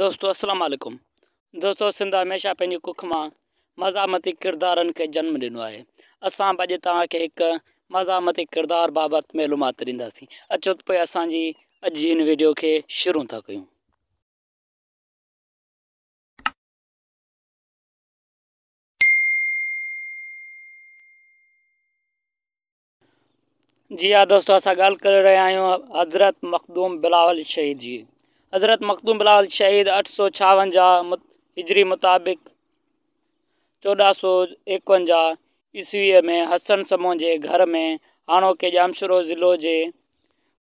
دوستو السلام عليڪم دوستو سنڌ هميشه پنهنجي ڪک مان مزاحمتي ڪردارن کي جنم ڏنو آهي. اسان به اڄ توهان کي هڪ مزاحمتي ڪردار بابت معلومات ڏينداسين. اچو ته پوء اسان جي اڄ جي هن ويڊيو کي شروع ٿا ڪيون. جي ها دوستو اسان ڳالهه ڪري رهيا آهيون حضرت مخدوم بلاول شهيد جي. حضرت مخدوم بلاول شهيد 856 هجري مطابق 1451 عيسويء ۾ حسن سمون جي گهر ۾ هاڻوڪي ڄامشورو ضلعو جي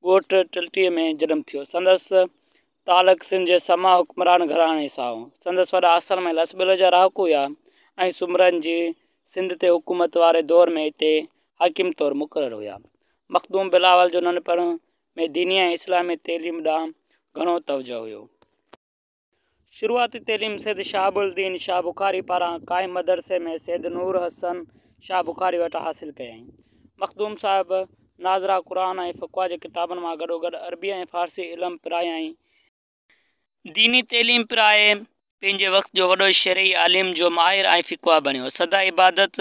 ڳوٺ ٽلٽيء ۾ جنم ٿيو. سندس تعلق سنڌ جي سما حڪمران گهراڻي سان هو. سندس وڏا اصل ۾ لسٻيلي جا رهاڪو هيا ۽ سومرن جي سنڌ تي حڪومت واري دور ۾ اتي حاڪم طور مقرر هيا. مخدوم بلاول جو ننڍپڻ ۾ ديني ۽ اسلامي تعليم ڏانهن گهڻو توجهه هيو. شروعاتي تعليم سيد شهاب الدين شاهه بخاري پاران قائم مدرسي ۾ سيد نور حسن شاهه بخاري وٽ حاصل ڪيائين. مخدوم صاحب ناظره قرآن ۽ فقه جي ڪتابن مان گڏوگڏ عربي ۽ فارسي علم پرايائين. ديني تعليم پرائي پنهنجي وقت جو وڏو شرعي عالم جو ماهر ۽ فقيه بڻيو. سدا عبادت،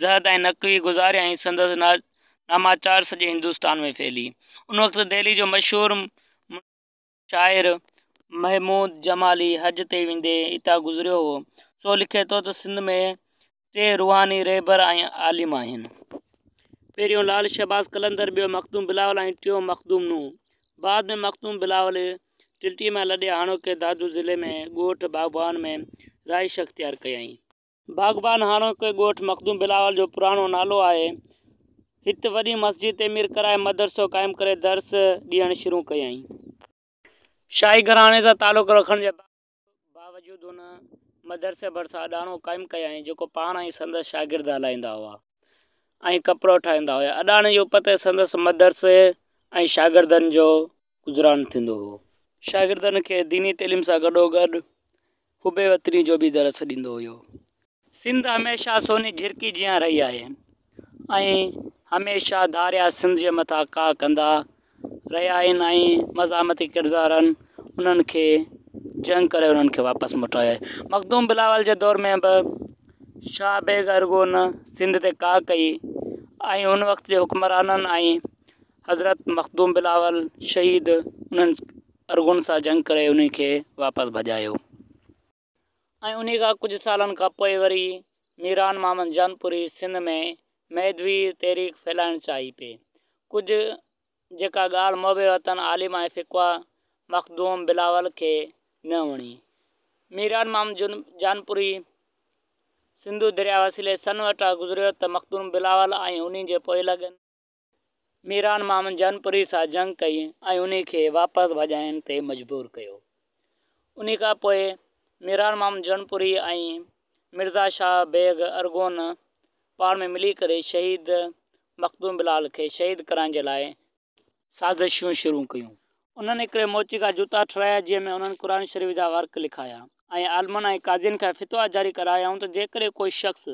زهد ۽ نقوي گذاريائين. سندس ناماچار سڄي هندستان ۾ ڦهلي. ان وقت دهلي جو مشهور شاعر محمود جمالي حج تي ويندي اتان گذريو هو، سو لکي ٿو ته سنڌ ۾ ٽي روحاني رهبر ۽ عالم آهن. پهريون لعل شهباز قلندر، ٻيو مخدوم بلاول ۽ ٽيون مخدوم نوح. بعد ۾ مخدوم بلاول ٽلٽيء مان لڏي هاڻوڪي دادو ضلعي ۾ ڳوٺ باغبان ۾ رهائش اختيار ڪيائين. باغبان هاڻوڪي ڳوٺ مخدوم بلاول جو پراڻو نالو آهي. هت وڏي مسجد تعمير ڪرائي مدرسو قائم ڪري درس ڏيڻ شروع ڪيائين. شاهي گهراڻي سان تعلق رکڻ جي باوجود هن مدرسي ڀرسان اڏاڻو قائم ڪيائين، جيڪو پاڻ ۽ سندس شاگرد هلائيندا هئا ۽ ڪپڙو ٺاهيندا هيا. اڏاڻي جي اپت تي سندس مدرسي ۽ شاگردن جو گذران ٿيندو هو. شاگردن کي ديني تعليم سان گڏوگڏ حب وطني جو به درس ڏيندو هيو. سنڌ هميشه سوني جهرڪي جيان رهي آهي ۽ هميشه ڌاريا سنڌ جي مٿان ڪاهه ڪندا رهيا آهن ۽ مزاحمتي ڪردارن انهن کي جنگ ڪري انهن کي واپس موٽايو آهي. مخدوم بلاول جي دور ۾ به شاهه بيگ ارغون سنڌ تي ڪاهه ڪئي ۽ ان وقت جي حڪمرانن ۽ حضرت مخدوم بلاول شهيد انهن ارغون سان جنگ ڪري انهن کي واپس ڀڄايو. ۽ انهي کان ڪجهه سالن کان پوء وري ميران محمد جونپوري سنڌ ۾ مهدوي تحريڪ ڦهلائڻ چاهي پئي ڪجهه جيڪا ڳالهه محب وطن عالم ۽ فقيه مخدوم بلاول کي نه وڻي. ميران محمد جونپوري سنڌو درياء وسيلي سن وٽان گذريو ته مخدوم بلاول ۽ انهي جي پوئلڳن ميران محمد جونپوري سان جنگ ڪئي ۽ انهي کي واپس ڀڄائڻ تي مجبور ڪيو. انهي کان پوء ميران محمد جونپوري ۽ مرزا شاهه بيگ ارغون پاڻ ۾ ملي ڪري شهيد مخدوم بلال کي شهيد ڪرائڻ جي لاء سازشون شروع ڪيون. انهن هڪڙي موچي کان جوتا ٺهرايا جنهن ۾ انهن قرآن شريف جا ورق لکايا ۽ عالمن ۽ قاضين کان فتويٰ جاري ڪرايائون ته جيڪڏهن ڪو شخص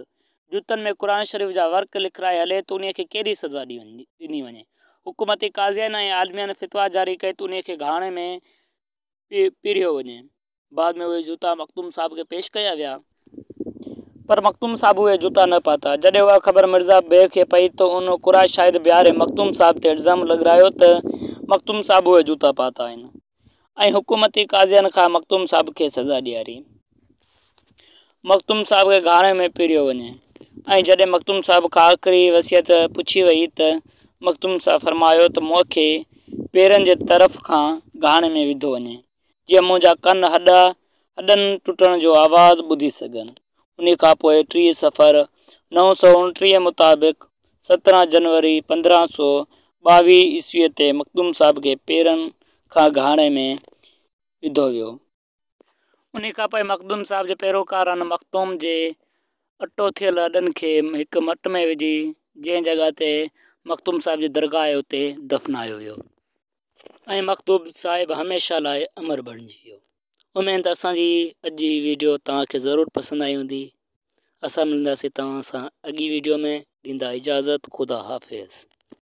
جوتن ۾ قرآن شريف جا ورق لکرائي هلي ته انهيء کي ڪهڙي سزا ڏني وڃي. حڪومتي قاضين ۽ عالمين فتويٰ جاري ڪئي ته انهيء کي گهاڻي ۾ پيڙهيو وڃي. بعد ۾ اهي جوتا مخدوم صاحب کي پيش ڪيا ويا. پر مخدوم صاحب اهي جوتا نه پاتا. جڏهن اها خبر مرزا بيگ کي پئي ته ان قرعه شاهد بيهاري مخدوم صاحب تي الزام لڳرايو ته مخدوم صاحب اهي جوتا پاتا آهن ۽ حڪومتي قاضين کان مخدوم صاحب کي سزا ڏياري مخدوم صاحب کي گهاڻي ۾ پيڙهيو وڃي ۽ جڏهن مخدوم صاحب کان آخري وصيت پڇي وئي ته مخدوم صاحب فرمايو ته مون کي پيرن جي طرف کان گهاڻي ۾ وڌو وڃي. جيئن منهنجا ڪن هڏن ٽٽڻ جو آواز ٻڌي سگهن. انهي کان پوء 30 صفر 929 مطابق 17 جنوري 1522 عيسويء تي مخدوم صاحب کي پيرن کان گهاڻي ۾ وڌو ويو. انهي کان پوء مخدوم صاحب جي پيروڪارن مخدوم جي اٽو ٿيل هڏن کي هڪ مٽ ۾ وجهي جنهن جڳهه تي مخدوم صاحب جي درگاهه آهي اتي دفنايو ويو. ۽ مخدوم صاحب هميشه لاء امر بڻجي ويو. اميد ته اسان جي اڄ جي ويڊيو توهان کي ضرور پسند آئي هوندي. اسان ملنداسين توهان سان اڳي ويڊيو ۾ ڏيندا اجازت خدا حافظ.